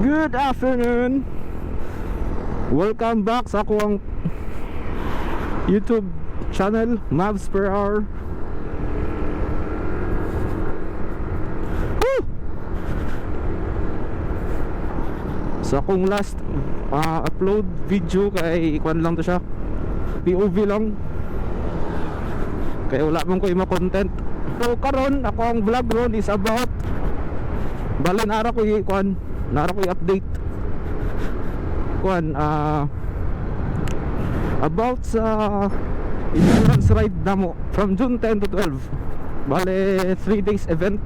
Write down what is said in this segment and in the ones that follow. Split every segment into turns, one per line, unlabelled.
Good afternoon. Welcome back sa akoang YouTube channel, Mavs Per Hour. Woo! Sa akong last upload video kay kuan lang to siya, POV lang. Kaya wala man ko ima content. So karon ako ang vlog ron is about, bale nara ko kuan, nara ko update kuan about sa endurance ride namo from June 10 to 12. Bale 3 days event.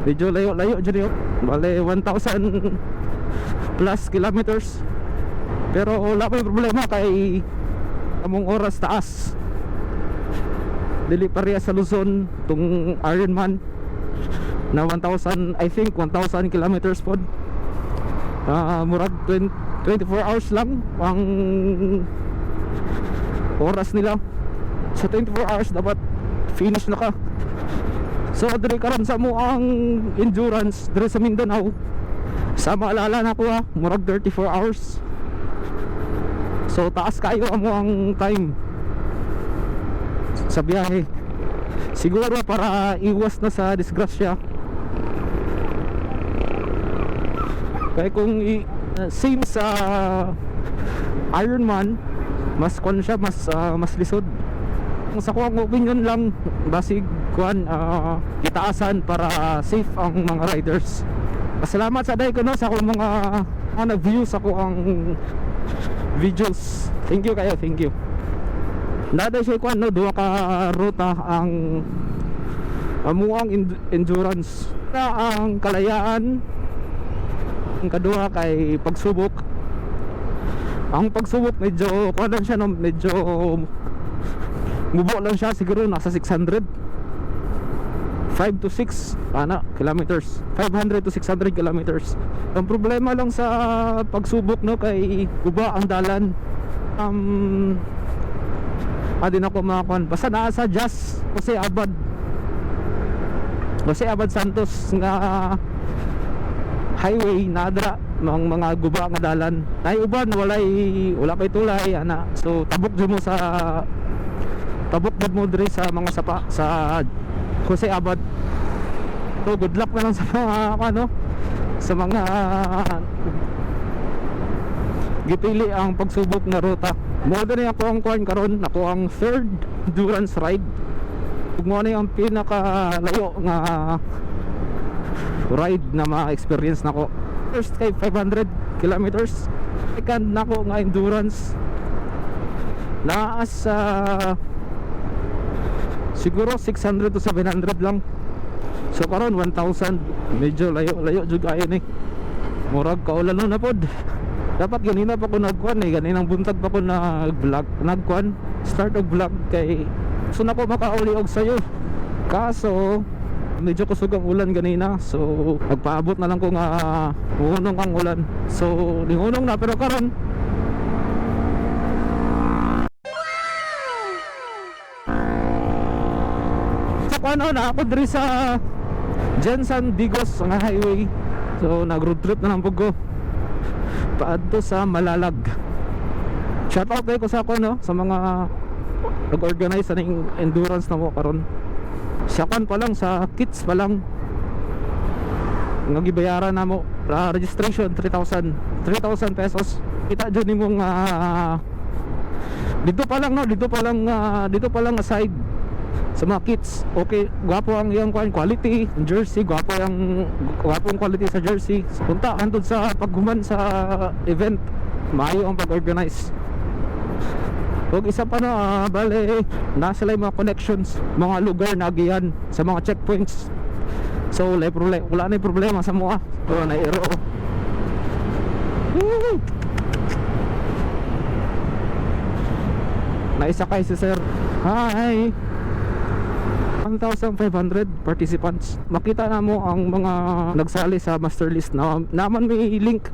Medyo layo-layo dyan yun. Bale 1,000 plus kilometers. Pero wala pa yung problema kay among oras taas. Dili pareha sa Luzon tung Ironman na 1,000, I think 1,000 kilometers pod. Murag 20, 24 hours lang ang oras nila. Sa 24 hours dapat finish na ka. So diri karon sa mo ang endurance diri sa Mindanao, sa maalala na ko ha, murag 34 hours. So taas kayo amo ang time sa biyahe. Siguro para iwas na sa disgrasya. Kaya kung same sa Ironman, mas kwan siya, mas lisod. Sa kuang opinion lang, basig kwan itaasan para safe ang mga riders. Salamat sa day ko no sa akong mga nag-view sa ang videos. Thank you kayo, thank you. Naday siya kwan no, duha ka ruta ang amuang endurance. Na ang Kalayaan, ang kaduha kay Pagsubok. Ang Pagsubok medyo kuan lang siya no, medyo mubo lang siya, siguro nasa 600, 5 to 6 ana kilometers, 500 to 600 kilometers. Ang problema lang sa Pagsubok no, kay guba ang dalan. Din ako mga kuan, basta naa sa Jazz Jose Abad Santos nga highway, nadra mga guba nga dalan. Nay uban walay, wala pay tulay ana. So tabok jud mo sa tabok jud mo diri sa mga sapa sa Jose Abad. So good luck na lang sa mga ano, sa mga gipili ang Pagsubok na ruta. Mo diri ako ang kuan karon, ako ang third endurance ride. Ug mo ni ang pinakalayo nga ride na ma-experience nako. First kay 500 kilometers. Second nako nga endurance naa sa siguro 600 to 700 lang. So karon 1,000, medyo layo-layo jud kayo ni. Murag kaulan na pod. Dapat ganina pa ko nagkuan eh, ganinang buntag pa ko nag-vlog, nagkuan, start og vlog kay so na ko makauli og sayo. Kaso medyo kusog ang ulan ganina, so nagpaabot na lang ko nga hunong ang ulan. So ningunong na, pero karon sa kuan na ako diri sa Jensen Digos nga highway. So nag road trip na lang pud ko paadto sa Malalag. Shout out ko sa ako no, sa mga nag-organize sa ning endurance na mo karon. Sa kwan pa lang, sa kits pa lang nga gibayaran na mo, registration 3,000 3,000 pesos. Kita jud nimong dito pa lang no, dito pa lang aside sa mga kits. Okay, gwapo ang iyang kuan quality, ang jersey, gwapo ang quality sa jersey. Punta hantod sa paghuman sa event, maayo ang pag-organize. Ug isa pa no, bale nasa sila yung mga connections, mga lugar na agian sa mga checkpoints. So wala problema, wala na yung problema sa mua. Oh, nairo. Woo! Naisakay si sir. Hi. 1,500 participants. Makita na mo ang mga nagsali sa master list na naman may link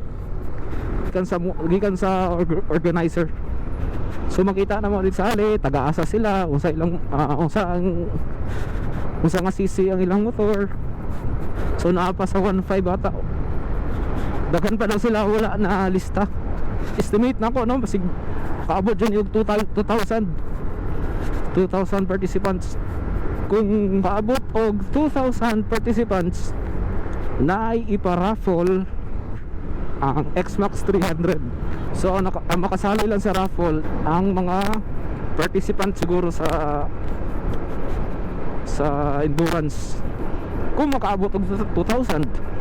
gikan sa organizer. So makita na mo sali, taga-asa sila, unsa ilang unsa ang unsa nga CC ang ilang motor. So naa pa sa 1.5 ata. Daghan pa daw sila wala na lista. Estimate na ko, no, basig kaabot dyan yung 2,000 2,000 participants. Kung kaabot og 2,000 participants, naay ipa-raffle ang X-Max 300. So ang makasali lang sa raffle ang mga participant siguro sa endurance, kung makaabot og 2,000.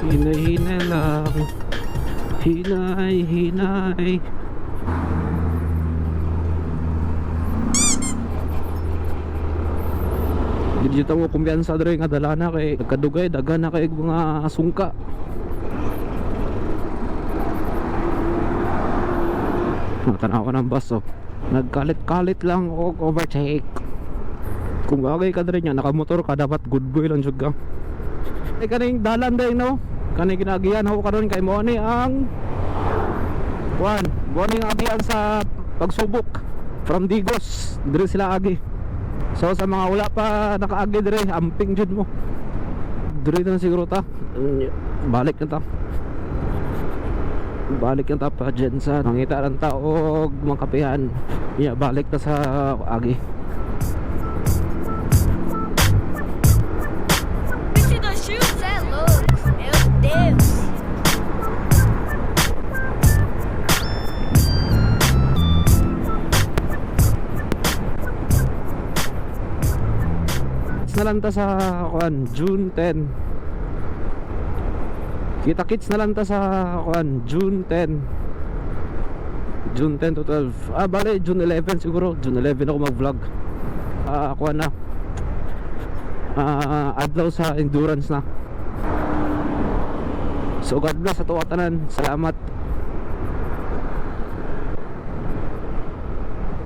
Hinay-hinay lang. Hinay, hinay. Di dito mo kumpiyansa dre nga dala na kay nagkadugay, daga na kay mga sungka. Tanaw ko ng bus, oh. Nagkalit-kalit lang og overtake. Kung bagay ka dre niya, nakamotor ka, dapat good boy lang jud ka. Ay, kaning dalan day, no. Kaning ginagian ako karon kay mo ni ang kuan, mo ni ang agian sa pagsubok from Digos. Dire sila agi. So sa mga wala pa nakaagi dire, amping jud mo. Dire na siguro ta. Balik na ta. Balik na ta pa Jensa. Mangita lang ta og mga kapihan. Yeah, balik ta sa agi.
Esse dos shoes é louco, meu Deus.
Na lang ta sa kuan, June 10. Kita kits na lang ta sa kuan, June 10. June 10 to 12. Ah, bale June 11 siguro. June 11 ako mag-vlog. Ah, kuan na. Ah, adlaw sa endurance na. So God bless sa tuwa tanan. Salamat.